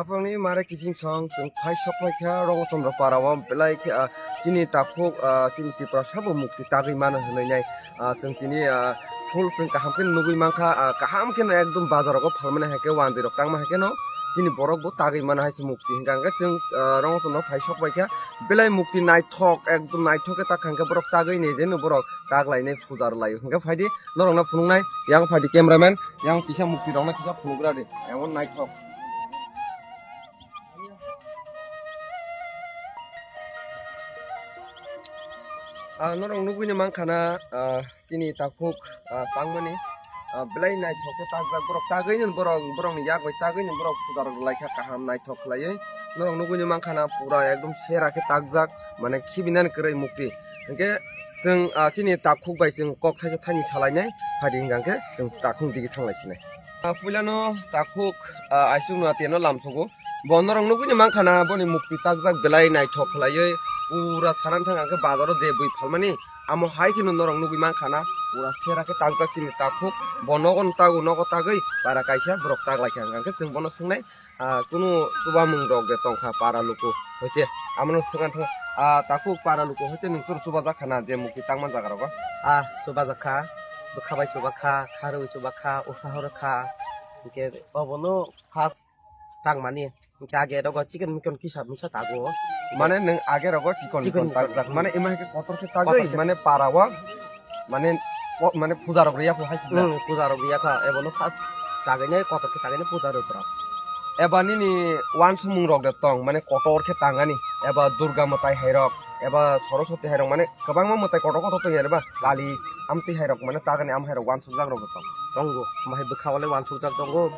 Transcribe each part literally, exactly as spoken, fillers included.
Bangni mare kiching song, chwng phai sok phai kha Rongchondro para o belai khe, ah, chini takhuk, ah, chini Tiprasa bo mukti tagwi mano hwnwi nai. Ah, chwng tini, ah, full chwng kaham khe nugwi mankha, ah, kaham khe no ekdom bazar rogo phalmani hai khe wanjwi rok tangma hai khe no chini borok bo tagwi mano hai se mukti hwnkha hwnkhe chwng, ah, Rongchondro phai sok phai kha belai mukti naithok ekdom naithok khe tak kha hwnkhe borok tagwi ni je no borok tag lainai puja rw lai hwnkhe phaidi norok no phunuknai yang phaidi cameraman yang kisa mukti rok no kisa phunugra di emon naithok. Ah, norok nugwi no mankha na, ah, chini takhuk, ah, tangmani, ah, belai naithok khe takjak borok tagwi no borok, borok ni yak bai tagwi no borok puja rok lai kha kaham naithok khlaiwi. Norok nugwi no mankha na pura ekdom sera khe takjak, mane khibinani kwrwi mukti. Hinkhe chwng, ah, chini takhuk bai chwng kok thaisa thani salainai, phaidi hwnkha khe chwng takhuk digi thanglai sinai. Ah, puilano takhuk, ah, aisuk no atiyano lamsogo. Bo norok nugwi ni mankha na, boni mukti takjak belai naithok khlaiwi pura sana thang hwnkhe bazaro je bui phalmani amo hai kheno norok nugwi mankha na, pura sera khe takjak chini takhuk. Bo nogo no tago, nogo tagwi para kaisa borok tak lai kha hwnkhe chwng bono swngnai, ah, kunu chubamung rok de tongkha para luku hoite amono swkang thang, ah, takhuk para luku hoite nwng chwng chubajak kha na je mukti tangma jaga rogo? Ah, chubajak kha, bwkha bai chubakha, kharwi chubakha, usa horo kha, hinkhe obono first tangmani. Hinkhe age rogo chikon mikon kisa misa tago. Mane nwng age rogo chikon chikon mikon mikon takjak. Hmm. Mane ema hai khe kotor khe tagwi, kotor khe mane para o, mane, o, mane puja rok riya pho hai sida. Hmm, puja rok riya kha, ebono first tagwi nai kotor khe tagwi nai puja rok rok. Eba nini wansukmung rok de tong, mane kotor khe tangani, eba Durga mwtai hai rok, eba Saraswati hai rok, mane kwbangma mwtai kotor kotor tong ya ba, Kali, amtwi hai rok, mane tagani am hai rok wansukjak rok de tong. Tongo, omo hai bwkha o le wansukjak tongo.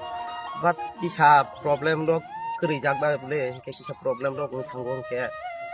But kisa problem rok kwrwijak bai bole, hinkhe kisa problem rok wng thango hinkhe.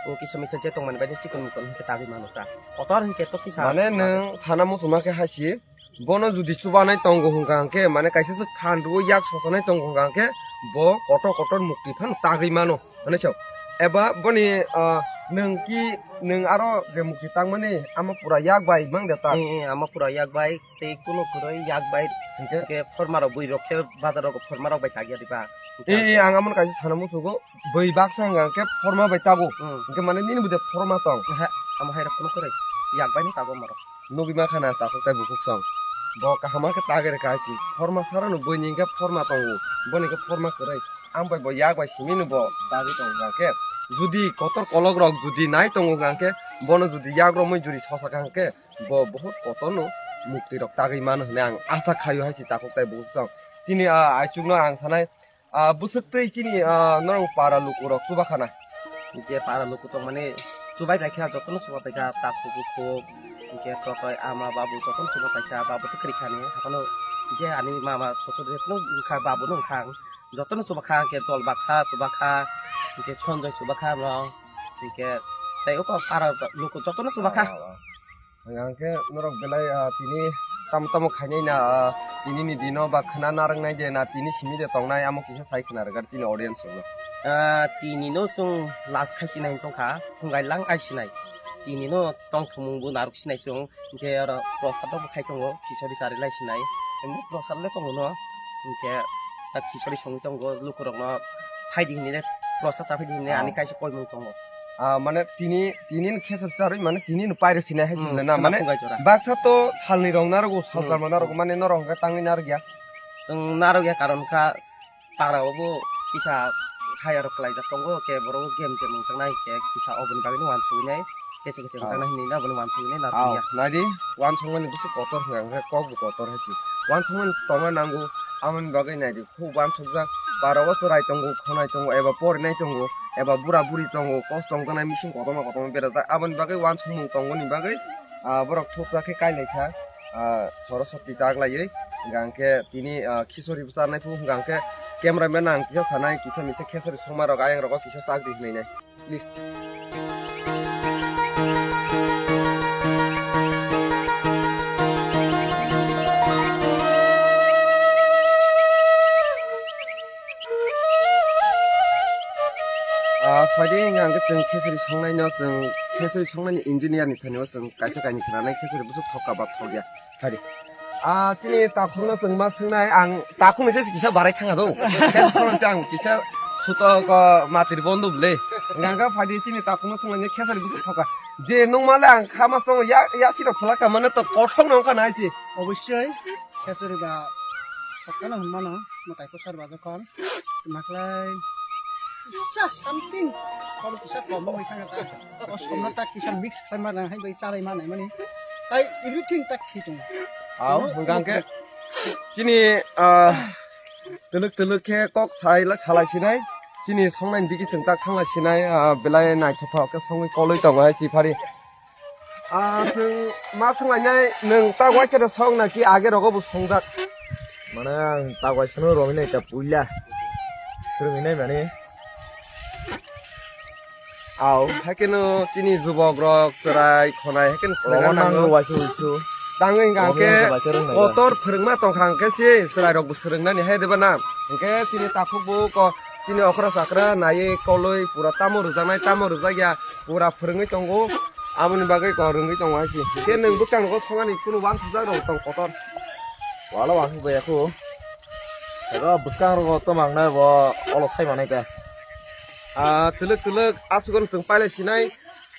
O kisa misa je tongmani bai chikon mikon hinkhe tagwi mano ta. Kotor hinkhe to kisa. Mane nwng sana muchungma khe hai si, bono judi chubanai tongo hwnkha hinkhe, mane kaisa se khan rwo yak sosanai tongo hwnkha hinkhe, bo kotor kotor mukti phano tagwi mano. Hwnwi sao. Eba boni, ah, nwng ki, nwng aro je mukti tangmani, amo pura yak bai mang de ta? Eh, eh, amo pura yak bai, tei kuno kwrwi yak bai. Hinkhe? Hinkhe pharma rok bui rok khe bazar rogo pharma rok bai tagya diba? Hinkhe eh, eh, ang amoni kaisa sana musugo, bui baksa hwnkha hinkhe pharma bai tago. Hmm. Hinkhe mane nini bo de pharma tong? He, amo hai rok kuno kwrwi yak bai no tago amo rok. Nugwi mankha na takhuk tei bukhuk song. Bo kaham khe tagwi rwkha hai si. Pharma sara no buini hinkhe pharma tongo. Boni hinkhe pharma kwrwi. Ang bai bo yak bai simi no bo tagwi tongo hwnkha khe. Judi kotor kolok rok judi nai tongo hwnkha khe, bono judi yak romwi juri sosa kha hwnkhe, bo bohut kotor no mukti rok tagwi mano hwnwi ang acha khaio hai si takhuk tei bukhuk song. Chini a aichuk no ang sanai, ah, bwswk twi chini, ah, norok para lukurok chuba khana? Je para luku tongmani chubai paikha, jotono chuba paikha, takhuk bukhuk, hinkhe totoi ama babu jotono chuba paikha, babu tw kwrwi khani, haphano je ani mama sosok jotono wngkha, babu no wngkha ang, jotono chuba kha, hinkhe dol baksa chuba kha, hinkhe sonjoi chuba kha no, hinkhe tei oko para luku jotono chuba kha. Ah, ah. Hwnkha khe norok belai, ah, tini tamo tamo khainai na, ah, tini ni dino ba khna narwknai de na tini simi de tongnai amo kisa sai khna rwkha chini audience rokno. Ah, tini no chwng last khai sinai tongkha, phungai lang ai sinai. Tini no tongthumung bo narwk sinai chwng, hinkhe oro prosad rok bo khai tongo, khichori chari lai sinai. Emni prosad le tongo no, hinkhe khichori songwi tongo, lukurokno phaidi hinwi le prosad chaphaidi hinwi ani kaisa koimung tongo. Ah, mane tini, tini ni khesor charwi, mane tini ni pairo sinai hai sinna na, mane khna phungai jora. Baksa to salni rok narogo, sal hmm, salma narogo, hmm, mane norok hwnkhe tangwi narwkya. Chwng narwkya karon kha para obo kisa khaya rok khlaijak tongo, khe borok game je mungjaknai, khe kisa oboni bagwi no wansugwi nai, kese kese ah, wngjaknai hinwi no oboni wansugwi nai narwkya. Nadi, wansukmani bwswk kotor hwnkha hwnkhe kok bo kotor hai se. Wansukmani tongna nango, aboni bagwi naidi. Khub wansukjak, para o chwrai tongo, khonai tongo, eba porinai tongo, eba bura buri tongo, kos tongjaknai mising kotorma kotorma berajak. Aboni bagwi wansukmung tongoni bagwi, ah, borok thupra khe kailaikha, ah, Soroswati taglaiwi. Hwnkha hwnkhe tini, ah, khichori bo charnai phuru hwnkha hwnkhe cameraman ang kisa sanai, kisa misa khichori songma rok ayang rogo kisa chakdi hwnwi nai. Please. Ah, phaidi hwnkha hwnkhe chwng khesori songnai no, chwng khesori songnaini engineer ni thani o chwng kaisa kaini khwnanai khesori bwswk thok ka ba thok ya. Phaidi. Ah, chini takhukno chwng ma swngnai, ang takhukni se kisa barai thanga do. Khe songse ang kisa Suto ko matir bondo ble. Ganga phadi chini takung sung ne khesari busu thoka. Je nung male ang khama song ya ya sirok sala kamane to kothok nong kana aisi. Obviously, khesari ba sokkano hwnmano, mwtai kwchar ba jokhon. Maklai kisa something, kol kisa kom wngwi thangkha ta. O somno ta kisa mix khlai ma nang hai bai chalai ma nai mani. Tai everything ta khi tongo. Au, hwnkha hwnkhe chini, ah, twlwk twlwk khe kok sai la salai sinai. Chini songnai digi chwng tak thanglai sinai, ah, belai naithothok khe songwi kolwi tongo hai si phari. Ah, chwng ma swnglainai, nwng tak waisa de song na ki age rogo bo songjak? Mane ang tak waisa no romwi nai ta puila. Swrwngwi nai mani. Au, haikhe no chini jubok rok chwrai khonai haikhe no swrwngna Roman nango. Nango waisa uisu. Tangwi hwnkha Roman hwnkhe nango waisa rwngna. Kotor phwrwngma tongkha hwnkhe si chwrai rok bo swrwngnani hai deba na. Hwnkhe chini takhuk bo ko chini okra chakra naiwi kolwi pura tamo rwjaknai tamo rwjakya. Pura phwrwngwi tongo, aboni bagwi ko rwngwi tongo hai se. Hwnkhe nwng bwskang rogo songani kunu uansukjak rok tong kotor. Wala uansuk jaya kho. Ego bwskang rogo tomang nai bo olo sai manai ta. Ah, twlwk twlwk asukno chwng pailai sinai.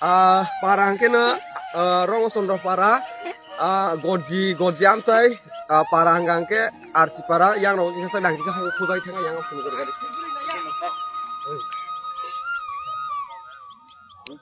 Ah, para hwnkhe no, ah, Rongosondro para, ah, Gorji, Gorji amchai, ah, para hwnkha hwnkhe Arsi para, yang rok kisa sai nang kisa hai thujai thangkha yang phone gori gari.